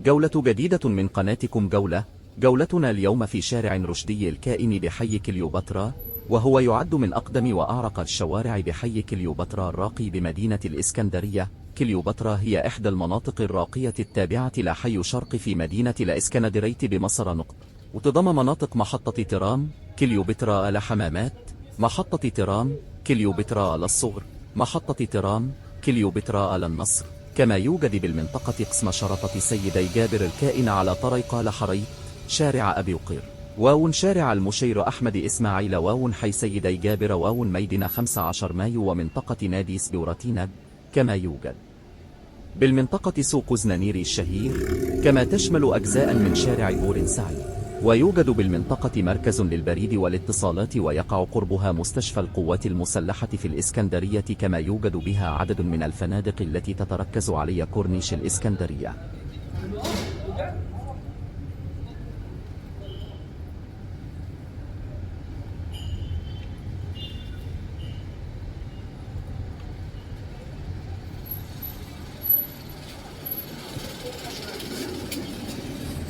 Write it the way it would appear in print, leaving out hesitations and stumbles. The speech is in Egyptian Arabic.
جولة جديدة من قناتكم جولة. جولتنا اليوم في شارع رشدي الكائن بحي كليوباترا، وهو يعد من أقدم وأعرق الشوارع بحي كليوباترا الراقي بمدينة الإسكندرية. كليوباترا هي إحدى المناطق الراقية التابعة لحي شرق في مدينة الإسكندرية بمصر. نقط وتضم مناطق محطة ترام كليوباترا الحمامات، محطة ترام كليوباترا الصغر، محطة ترام كليوباترا النصر. كما يوجد بالمنطقة قسم شرطة سيدي جابر الكائن على طريق لحريت، شارع أبي قير، واو شارع المشير أحمد إسماعيل، واو حي سيدي جابر، واو ميدان 15 مايو، ومنطقة نادي سبورتينج. كما يوجد بالمنطقة سوق زنانيري الشهير، كما تشمل أجزاء من شارع بور سعيد. ويوجد بالمنطقة مركز للبريد والاتصالات، ويقع قربها مستشفى القوات المسلحة في الإسكندرية، كما يوجد بها عدد من الفنادق التي تتركز علي كورنيش الإسكندرية.